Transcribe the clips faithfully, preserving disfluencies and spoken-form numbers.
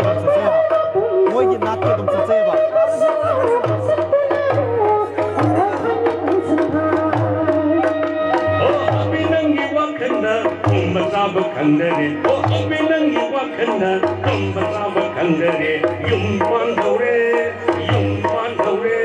ꯆꯠꯆꯩꯕ꯫ ꯃꯣꯏꯒꯤ ꯅꯥꯠꯀꯤ ꯑꯗꯨꯝ ꯆꯠꯆꯩꯕ꯫ ꯑꯣ, ꯑꯕꯤ ꯅꯪꯒꯤ ꯋꯥꯈꯜꯗ ꯇꯨꯝꯕ ꯆꯥꯕ ꯈꯪꯗꯔꯦ꯫ ꯑꯣ, ꯑꯕꯤ ꯅꯪꯒꯤ ꯋꯥꯈꯜꯗ ꯇꯨꯝꯕ ꯆꯥꯕ ꯈꯪꯗꯔꯦ꯫ ꯌꯨꯝ ꯄꯥꯟꯗꯧꯔꯦ, ꯌꯨꯝ ꯄꯥꯟꯗꯧꯔꯦ꯫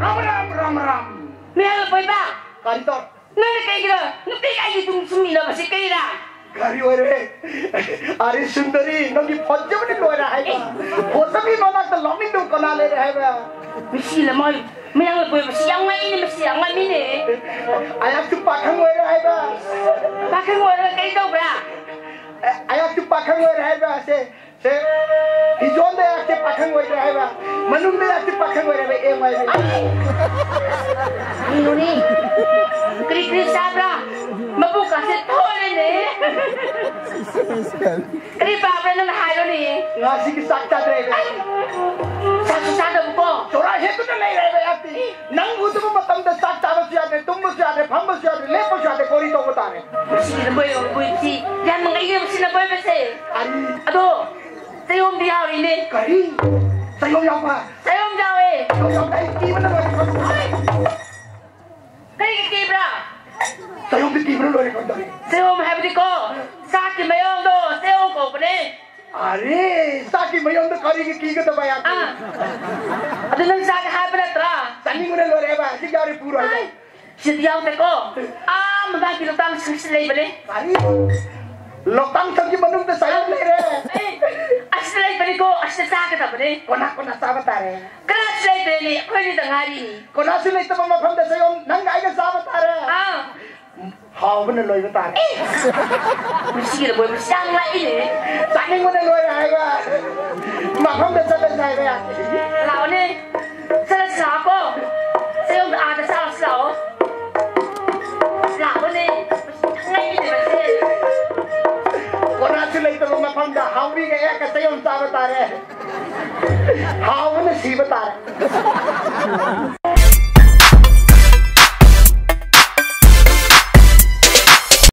ꯔꯥꯝ ꯔꯥꯝ, ꯔꯥꯝ ꯔꯥꯝ꯫ ꯃꯤꯍꯥꯠꯂꯕꯣꯏꯕ? ꯀꯔꯤ ꯇꯧ? ꯅꯪꯅ ꯀꯩꯒꯤꯅꯣ ꯅꯨꯄꯤ ꯑꯩꯒꯤ ꯇꯨꯡ ꯁꯨꯝ ꯏꯟꯅꯕꯁꯤ ꯀꯩꯔꯥ? ꯀꯔꯤ ꯑꯣꯏꯔꯦ? ꯑꯔꯦ ꯁꯨꯟꯗꯔꯤ, ꯅꯪꯒꯤ ꯐꯖꯕꯅ ꯂꯣꯏꯔꯦ ꯍꯥꯏꯕ꯫ ꯐꯖꯕꯤ ꯃꯅꯥꯛꯇ ꯂꯥꯛꯅꯤꯡꯗꯕ ꯀꯅꯥ ꯂꯩꯔꯦ ꯍꯥꯏꯕ? ꯃꯁꯤ ꯂꯃꯣꯏ, ꯃꯌꯥꯡ ꯂꯝꯕꯣꯏꯕꯁꯤ ꯌꯥꯝ ꯉꯛꯏꯅꯦ, ꯃꯁꯤ ꯌꯥꯝ ꯉꯛꯏꯅꯦ꯫ ꯑꯩꯍꯥꯛꯁꯨ ꯄꯥꯈꯪ ꯑꯣꯏꯔꯦ ꯍꯥꯏꯕ꯫ ꯄꯥꯈꯪ ꯑꯣꯏꯔꯒ ꯀꯩ ꯇꯧꯕ꯭ꯔꯥ? ꯑꯩꯍꯥꯛꯁꯨ ꯄꯥꯈꯪ ꯑꯣꯏꯔꯦ ꯍꯥꯏꯕ꯫ ꯁꯦ, ꯁꯦ, ꯐꯤꯖꯣꯟꯗ ꯑꯩꯍꯥꯛꯁꯦ ꯄꯥꯈꯪ ꯑꯣꯏꯔꯦ ꯍꯥꯏꯕ꯫ ꯃꯅꯨꯡꯗ ꯑꯩꯍꯥꯛꯁꯦ ꯄꯥꯈꯪ ꯑꯣꯏꯔꯦ ꯍꯥꯏꯕ꯫ ꯑꯦ, ꯃꯥꯏ ꯕꯦꯝꯃ꯫ ꯀꯩꯅꯣꯅꯦ? ꯀꯔꯤ ꯀꯔꯤ ꯆꯥꯕ꯭ꯔꯥ? ꯃꯕꯨꯛ ꯀꯥꯁꯦ ꯊꯣꯛꯑꯦꯅꯦ꯫ ꯀꯔꯤ ꯄꯥꯕ꯭ꯔꯥ ꯅꯪꯅ ꯍꯥꯏꯔꯣꯅꯦ? ꯉꯁꯤꯒꯤ ꯆꯥꯛ ꯆꯥꯗ꯭ꯔꯦ꯫ ꯆꯥꯛꯁꯨ ꯆꯥꯗꯕꯀꯣ? ꯆꯣꯔꯥ ꯍꯦꯛꯇꯨꯅ ꯂꯩꯔꯦꯕ ꯑꯩꯍꯥꯛꯇꯤ꯫ ꯅꯪ ꯎꯗꯕ ꯃꯇꯝꯗ ꯆꯥꯛ ꯆꯥꯕꯁꯨ ꯌꯥꯗ꯭ꯔꯦ, ꯇꯨꯝꯕꯁꯨ ꯌꯥꯗ꯭ꯔꯦ, ꯐꯝꯕꯁꯨ ꯌꯥꯗ꯭ꯔꯦ, ꯂꯦꯞꯄꯁꯨ ꯌꯥꯗ꯭ꯔꯦ, ꯀꯣꯔꯤ ꯇꯧꯕ ꯇꯥꯔꯦ꯫ ꯁꯤꯅ ꯕꯣꯏ, ꯕꯣꯏ, ꯁꯤ ꯌꯥꯝ ꯅꯨꯡꯉꯥꯏꯌꯦ, ꯁꯤꯅ ꯕꯣꯏ ꯕꯁꯦ꯫ ꯑꯔꯤ꯫ ꯑꯗꯣ, ꯆꯌꯣꯝꯗꯤ ꯌꯥꯎꯔꯤꯅꯦ꯫ ꯀꯔꯤ? ꯆꯌꯣꯝ ꯌꯥꯎꯕ? ꯆꯌꯣꯝ ꯌꯥꯎꯋꯦ꯫ ꯆꯌꯣꯝ ꯌꯥꯎꯕ? ꯑꯩ ꯀꯤꯕꯅ ꯂꯣꯏꯔꯦ꯫ ꯀꯔꯤꯒꯤ ꯀꯤꯕ꯭ꯔꯥ? ꯆꯌꯣꯝꯗꯤ ꯀꯤꯕꯅ ꯂꯣꯏꯔꯦ, ꯀꯃꯥꯏ ꯇꯧꯅꯤ? ꯆꯌꯣꯝ ꯍꯥꯏꯕꯗꯤꯀꯣ, ꯆꯥꯛꯀꯤ ꯃꯌꯣꯝꯗꯣ ꯆꯌꯣꯝ ꯀꯧꯕꯅꯦ꯫ ꯑꯔꯦ, ꯆꯥꯛꯀꯤ ꯃꯌꯣꯝꯗꯣ ꯀꯔꯤꯒꯤ ꯀꯤꯒꯗꯕ ꯌꯥꯗꯦ? ꯑꯥ꯫ ꯑꯗꯨ ꯅꯪ ꯆꯥꯒꯦ ꯍꯥꯏꯕ ꯅꯠꯇ꯭ꯔꯥ? ꯆꯥꯅꯤꯡꯕꯅ ꯂꯣꯏꯔꯦ ꯍꯥꯏꯕ, ꯍꯧꯖꯤꯛ ꯌꯥꯎꯔꯤ ꯄꯨꯔꯣ ꯍꯥꯏꯕ꯫ ꯑꯥꯏ, ꯁꯤꯗꯤ ꯌꯥꯎꯗꯦꯀꯣ꯫ ꯑꯥ, ꯃꯃꯥꯡꯒꯤ ꯂꯣꯛꯇꯥꯛ ꯁꯪꯁꯤ ꯂꯩꯕꯅꯦ꯫ ꯀꯔꯤ? ꯂꯣꯛꯇꯥꯛ ꯁꯪꯒꯤ ꯃꯅꯨꯡꯗ ꯆꯌꯣꯝ ꯂꯩꯔꯦ꯫ ꯑꯦ, ꯑꯁꯤꯗ ꯂꯩꯕꯅꯤꯀꯣ, ꯑꯁꯤꯗ ꯆꯥꯒꯗꯕꯅꯦ꯫ ꯀꯣꯟꯅ, ꯀꯣꯟꯅ ꯆꯥꯕ ꯇꯥꯔꯦ꯫ ꯀꯅꯥꯁꯨ ꯂꯩꯇ꯭ꯔꯦꯅꯦ, ꯑꯩꯈꯣꯏꯅꯤꯗ ꯉꯥꯏꯔꯤꯅꯤ꯫ ꯀꯣꯟꯅꯁꯨ ꯂꯩꯇꯕ ꯃꯐꯝꯗ ꯆꯌꯣꯝ ꯅꯪꯒ ꯑꯩꯒ ꯆꯥꯕ ꯇꯥꯔꯦ꯫ ꯑꯥ꯫ ꯍꯥꯎꯕꯅ ꯂꯣꯏꯕ ꯇꯥꯔꯦ꯫ ꯃꯁꯤꯒꯤ ꯂꯣꯏꯕꯁꯤ ꯌꯥꯝ ꯉꯛꯏꯅꯦ꯫ ꯆꯥꯅꯤꯡꯕꯅ ꯂꯣꯏꯔꯦ ꯍꯥꯏꯕ꯫ ꯃꯐꯝꯗ ꯆꯠꯂꯁꯤ ꯍꯥꯏꯕ ꯌꯥꯗꯦ꯫ ꯂꯥꯛꯑꯣꯅꯦ꯫ ꯆꯠꯂꯁꯤ ꯂꯥꯛꯑꯣꯀꯣ꯫ ꯆꯌꯣꯝꯗ ꯑꯥꯗ ꯆꯥꯔꯨꯁꯤ ꯂꯥꯛꯑꯣ꯫ ꯂꯥꯛꯑꯣꯅꯦ꯫ ꯉꯛꯏꯅꯦ ꯃꯁꯤ꯫ ꯀꯣꯅꯥꯁꯨ ꯂꯩꯇꯕ ꯃꯐꯝꯗ ꯍꯥꯎꯕꯤꯒ ꯑꯦꯛꯀ ꯆꯌꯣꯝ ꯆꯥꯕ ꯇꯥꯔꯦ꯫ ꯍꯥꯎꯕꯅ ꯁꯤꯕ ꯇꯥꯔꯦ꯫